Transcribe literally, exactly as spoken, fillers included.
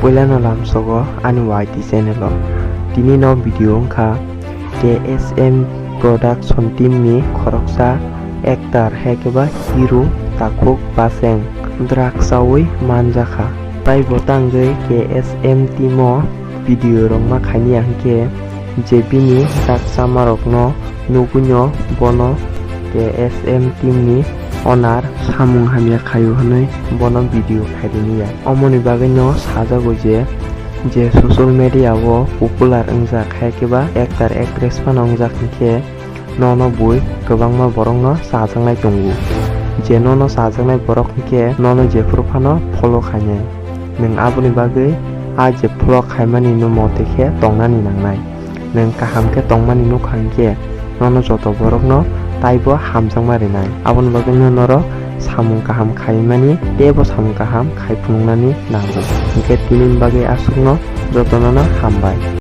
Puilano lamsogo ani Y T channel o. Tini no video wngkha K S M production team ni khoroksa actor hai khe ba hero Takhuk Paseng drugs chawi manjakha. Taibo tangwi K S M team o video rok ma khaini ya hinkhe je bini drugs chamarokno nugwino bono K S M team ni owner samung hamya khaio hwnwi bono video khairiniya. Omoni bagwino sajago je, je social media o popular wngjak hai khe ba actor actress phano wngjak hinkhe nono bui kwbangma borokno chajaknai tongo. Je nono chajaknai borok hinkhe nono jephuru phano follow khainai. Nwng aboni bagwi a je follow khaimani no mote khe tongnani nangnai. Nwng kaham khe tongmani nukha hinkhe nono joto borokno taibo hamjakma rinai. Aboni bagwino norok samung kaham khaimani teibo samung kaham khai phunuknani nango. Hinkhe tinini bagwi aswkno jotonono hambai.